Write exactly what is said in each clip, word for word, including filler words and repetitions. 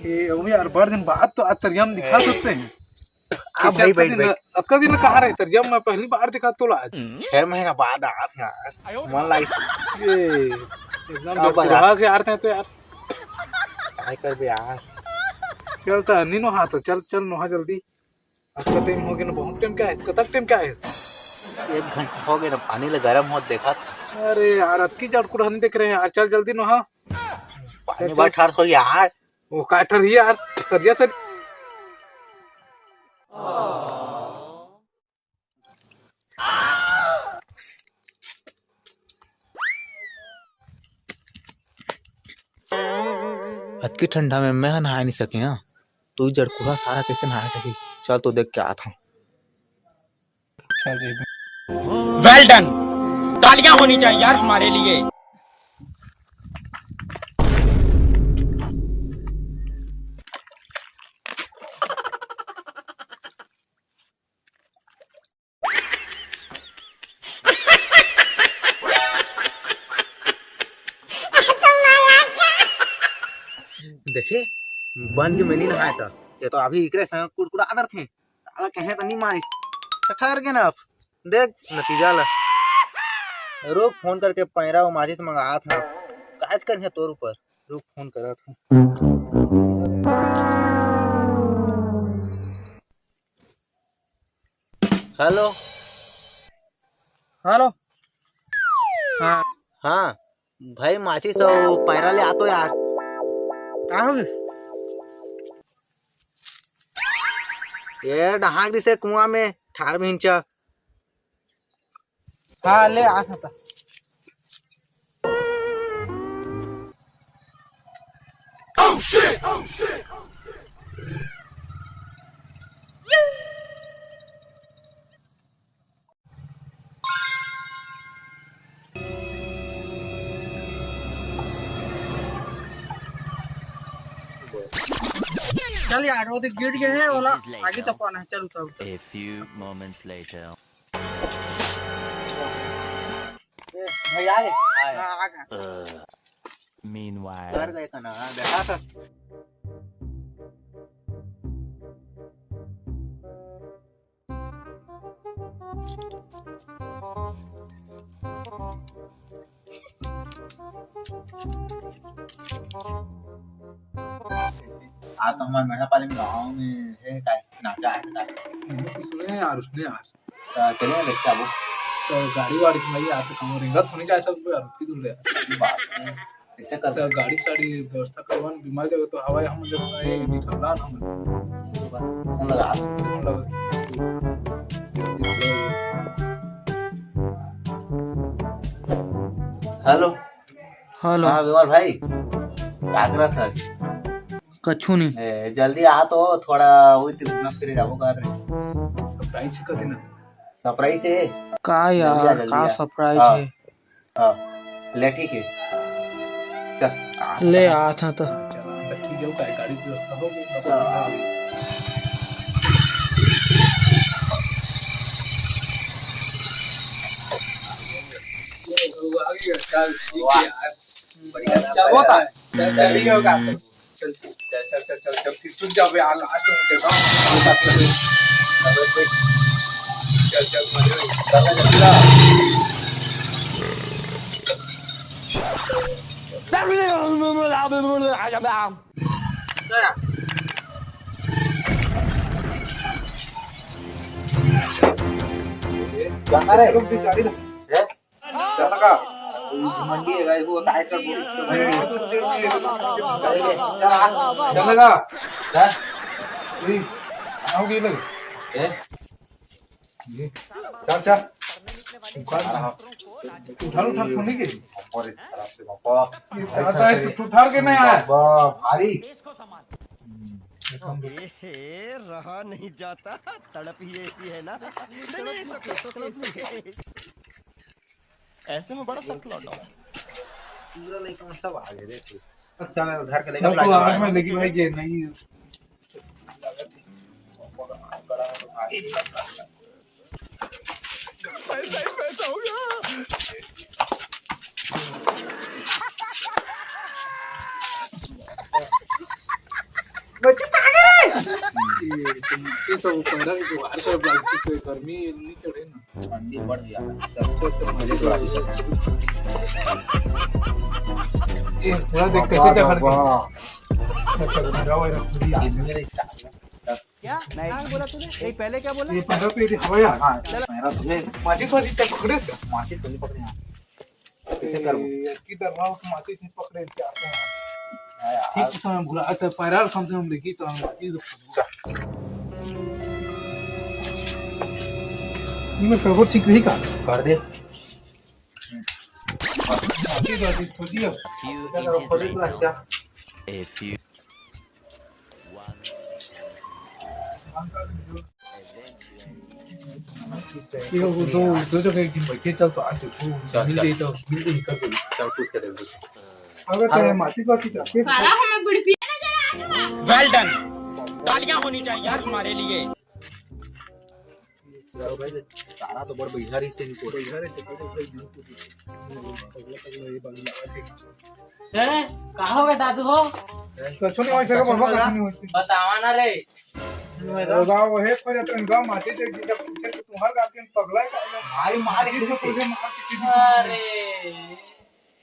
ए, अभी यार, बड़ दिन बाद तो आज तरिया में दिखा ए। सकते हैं। अब कैसे भाई, अतका बैठ, दिन, बैठ। अतका दिन कहाँ रहे तरिया में? मैं पहली बार दिखा तोला आज। छह महीना बाद आत हे यार। मन लाइस। ए, एकदम का जब बला? बुढ़ा से यार थे तो यार। काय करबे यार? चल त, नी नोहा त, चल, चल नोहा जल्दी। अतका टाइम हो गया ना, बहुत टाइम क्या है? कतक टाइम क्या है? एक घंटा हो गया ना, पानी ले गरम होत देखत। अरे यार, अतकी जड़ कुड़हनी देख रहे हैं यार, चल जल्दी नोहा। पानी चल, बा चल। ठरस हो यार। वो का ठरही यार, तरिया से। अतकी ठंडा में मैं ह नहाय नहीं सके, हाँ? तू जड़कुहा सारा कैसे नहाय सकी? चल तो देख के आत हूँ। चल जी। Well done. तालियां होनी चाहिए यार हमारे लिए। देखे, बन के मैं नहीं नहाय था, ये तो अभी इकरे संग कुड़कुड़ा आदर थे। साला कहे तो नहीं मानिस, तो ठहर के ना अब देख नतीजा ला। रुक, फोन करके पैरा वो माचिस मंगा था, काज कर है तोर ऊपर। रुक, फोन करा था। हेलो। हेलो। हाँ। हाँ भाई, माचिस अउ पैरा ले आतो यार। का हो गइस? ये डहाक दिसे कुआं में ठार मिंचा। हाँ, ले आ था। चल यार, वो देख गिर गए हैं, ओला आगे तो कौन है, चल उतर, उतर। A few moments later. ए, भाई आ गए? आए। हाँ, आ गए। Meanwhile. डर गए का ना, हाँ, देखा था। आज तो हमारे मेढ़ापाली में गाँव में है काय नाचा है काय। मैंने तो सुने हैं यार, उसने यार। तो चले ना देखते अब। तो गाड़ी वाड़ी तो नहीं यार, तो कम रेंगत होने का ऐसा कोई यार, की दूर ले यार। बात है। ऐसा कर। तो गाड़ी साड़ी व्यवस्था करवान, बीमार जगह तो हवाई हम जब नहीं निकलना हम। फोन लगा। फोन लगा। हेलो। हेलो। हाँ विमल भाई, का करत हस? कछु नहीं। ए, जल्दी आ तो, थोड़ा वही तो घूमना फिरे जाबो कर रहे। सरप्राइज से कथे ना। सरप्राइज से? का जल्दी आ, यार, जल्दी का आ। सरप्राइज हाँ। है? हाँ, ले ठीक है। चल। ले, आ था तो। चल, आ, ठीक है, वो काय गाड़ी की व्यवस्था हो गई। चल। वो आ गया, चल, ठीक है वाह। यार। बढ़िया था, चल, बढ़िया वो था। था। चल, चल, ठीक है, वो का। चल, चल, चल, चल, चल, चल, फिर सुन जाओ यार, लास्ट में देखो। चल, चल, चल। चल, चल, मजे में। चल, चल, चल। जाता रे। रुक, रुक, गाड़ी रुक। हैं? चल लगा। मंडी है, गाइस, वो टाइट कर बोल। चल लगा। चल लगा। हैं? ए, आओ, ये लगे। हैं? ये, चल, चल। उठा, उठा, उठा, नहीं के? ऊपर एक तरफ से बाबा। ये आता है, तो उठा के नहीं आया। बाबा, भारी। ए, रहा नहीं जाता, तड़प ही ऐसी है ना। नहीं, नहीं, it's okay, it's okay, it's okay। ऐसे में बड़ा सख्त लौटा हूँ। पूरा लेके मतलब आ गए, देख। अच्छा, मैं उधर के लेकर चल, तू आवाज में लेके भाई, ये नहीं। पैसा ही पैसा होगा। ये सब पैरा के जुगाड़ कर, प्लास्टिक पे गर्मी नहीं चढ़े ना। ठंडी बढ़ गया। अच्छा, तो मजे ये पूरा देख कैसे क्या करके। अच्छा, लगाओ यार, पूरी आग। क्या? क्या बोला तूने? नहीं, पहले क्या बोला? ये पैरा पे ये हवा यार। हाँ, चलो। पैरा तो ये माचिस वाली तक पकड़े इसका। माचिस तो नहीं पकड़े यहाँ। कैसे करूँ? ये किधर रहा तो माचिस नहीं पकड़े, क्या करते हैं? हाँ यार। ठीक है, तो हम भुला, अच्छा, पैरा कम से कम लेके तो हम माचिस तो ये मैं करबो ठीक रही का? कर दे। माचिस वाली खोजी अब। Few क्या करो, inches खोजी तो later. अच्छा। A few ये वो दो, दो जगह एक दिन बैठे, चल तो आज देखो, चल, मिल चल। गई तो मिल गई, कर दो। चल, पूछ के देख दो। अगर चाहे माचिस वाचिस रखे। सारा हमें बुढ़पिया नजर आ रहा है। Well done. तालियां होनी चाहिए यार हमारे लिए. सारा तो बड़ बैठा रही से इनको। बैठा रही से, पहले भाई, दिन को पगला, पगला, ये बात लगा के। अरे, का हो गया दादू हो? कुछ नहीं होई सके, बाबा, कुछ नहीं होई सके। बतावा ना रे। गाँव वो है, कोई रहता है, गाँव माटी से जिनका पूछे तो तुम्हारे गाँव के पगला है का? मारी, मारी, मारी, किसी को मारी। पूछे, मार के किसी को अरे,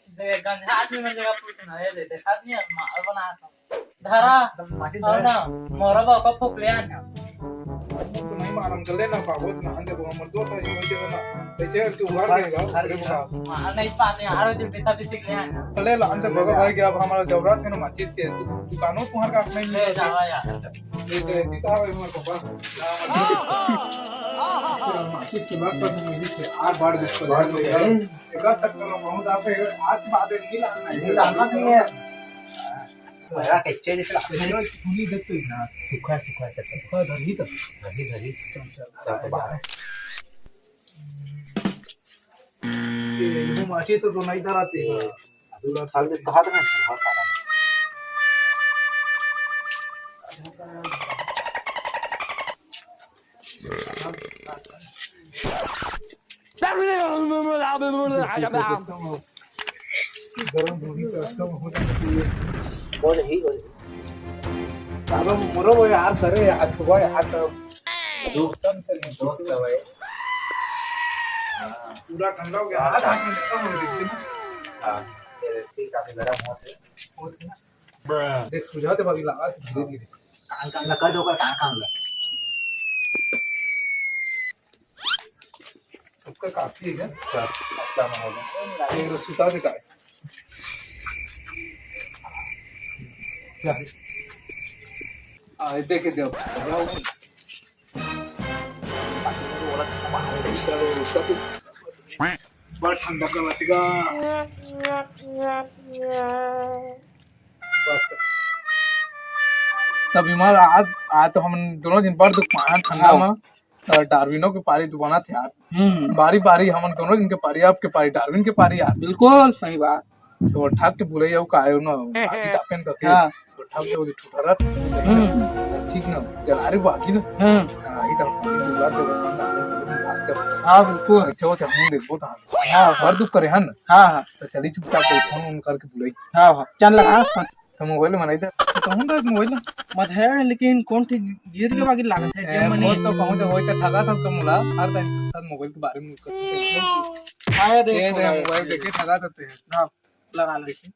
देख, गंजा आदमी में जगह पूछना है, दे, देखा नहीं है, मार बना था। धरा, माचिस और धरा। ना, मोरा बा का फूक ले आना। तो नहीं मालूम, चले ना पावो, तो नहान दे, हमर दो था, ये वही जगह ना। ऐसे करके उगाड़ देगा, उगाड़ अरे देगा। बाप। मार नहीं पाते, यार, जो बेटा भी सीख ले आना। चले ला, अंदर बगा भाई, क्या अब हमारा जरूरत है ना माचिस के, दु-, दुकानों तुम्हारे का नहीं ले मिलेगा। जावा यार। ये तो रहती था, हमारे पापा। माचिस चुला पर हम यही से आग बाढ़ दे, बाढ़ दे। एकर चक्कर में बहुत आप एकर हाथ बात नहीं लाना है। नहीं लाना नहीं है। मेरा कच्चे जैसे लगते हैं। सुनी देख तो ना, सूखा, सूखा है, सूखा धर ही तो। धर ही, धर ही। चल, चल, चल तो बाहर। ये, ये माचिस तो, तो नहीं धराते हैं। पूरा खा ले, कहा था ना, बहुत सारा। गरम होगी तो कम हो जाती है। हो जाही, हो जाही। बाबा, मोरो वो यार करे, आज सुबह यार, तो दोस्तन से नहीं, दोस्त है भाई। हाँ। पूरा ठंडा हो गया, हाथ, हाथ में खत्म हो गई थी ना। हाँ, ये ठीक, काफी गरम होते। होते ना। देख, सुझाते भाभी लगा, धीरे धीरे। कान, कान ला कर दो, कान, कान ला। उसका काफी है क्या? अच्छा, अच्छा, मैं हो गया। ये लो, सुता दे का। क्या? आ, ये देखे दे अब। चलो, उसका तो बड़ा ठंडा का बचेगा। तब इमन आज, आज तो हमन दोनों झन बड़ दुख पाए हन ठंडा हाँ। म। अ, डार्विनो के पारी तो बनत हे यार। हम्म। बारी बारी हमन दोनों झन के पारी, आपके पारी, डार्विन के पारी यार। बिल्कुल सही बात। तो ठग के बुलई अउ का आयो न, आगी तापेन करके। हाँ। तो ठग के वो ठुठरत। हम्म। ठीक न, जलारी बाकी न। हम्म। हाँ, आगी तापेन बुला के। हाँ, बिल्कुल। अच्छा, वो चलने देखो तो। हाँ, हाँ। बड़ दुख करे हन। हाँ, हाँ। तो चली चुपचाप से फोन उन करके बुलाई। हाँ, हाँ। चल लगा। तो मोबाइल म नहीं दे। तो कहूँ दे मोबाइल। मत है, लेकिन कौन ठीक गिर के बाकी लागत है, ए, जेब में नहीं। मोर तो कहूँ दे, होई तो ठगा था तो मुला, हर दिन साथ मोबाइल के बारे में करते हैं। आया देख, ये दे मोबाइल। मोबाइल देखे ठगा देते हैं। हाँ, लगा ले इसे।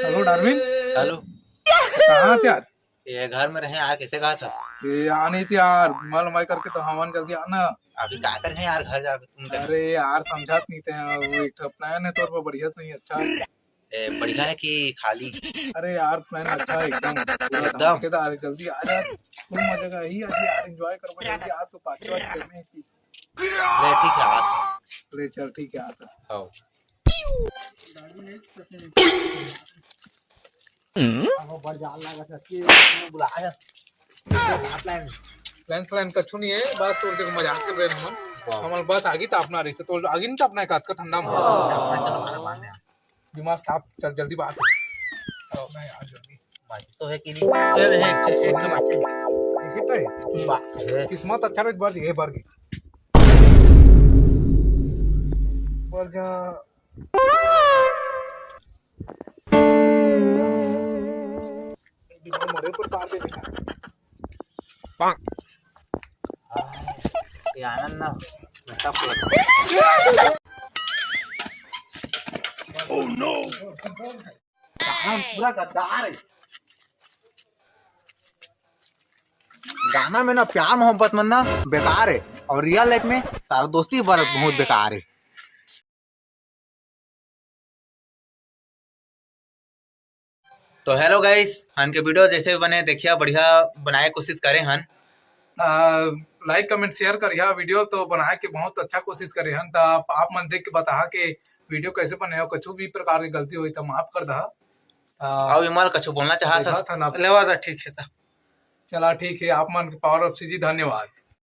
Hello Darwin. हेलो। कहाँ से यार? ये घर में रहे यार, कैसे कहा था? ये आ नहीं थी यार, मल माई करके तो हमन जल्दी आना। अभी का कर है यार घर जाके तुम कर? अरे यार, समझात नहीं थे, वो एक ठो प्लान है तोर पर, बढ़िया सही, अच्छा है। ए, बढ़िया है कि खाली? अरे यार, प्लान अच्छा है एकदम, पूरा एकदम? धमाकेदार है, जल्दी आ जा। कोई मजा का ही आज यार, एंजॉय करबो, जल्दी आ तो पार्टी वार्टी करने की। ले ठीक है, आ। ले चल, ठीक है, आता। हाँ। अब बड़ जान लागत है कि बुला है। प्लान प्लान कछु नहीं है, बस तोर से मजाक कर रहे हैं हम। वाह। हमर बस आगी तापना रही, तो आगी नहीं तापना है, काट का ठंडा में। अपना चलो, खाना बांध यार। दिमाग ताप, चल जल्दी बात। आओ ना यार, जल्दी। बात तो है कि नहीं? चल, है, एक चीज, एक चीज। देखिए तो है। वाह, है। किस्मत अच्छा रहे, बार ये बार की। पर जा ये आनंद ना, नशा पूरा। पूरा गद्दार है। गाना में ना प्यार मोहब्बत मन ना बेकार है, और रियल लाइफ में सारा दोस्ती बर बहुत बेकार है। तो हेलो गाइस, हमन के वीडियो जैसे भी बने देखिया, बढ़िया बनाए कोशिश करे हन। लाइक कमेंट शेयर करिया, वीडियो तो बनाए के बहुत अच्छा कोशिश करे हन। तो आप, आप मन देख के बताहा के वीडियो कैसे बने हो, कुछ भी प्रकार की गलती हुई तो माफ कर दहा। आ, अउ विमल कुछ बोलना चाहत हस? था ना। लेवा था, ठीक है था। चला ठीक है, आप मन के पावर ऑफ सीजी, धन्यवाद।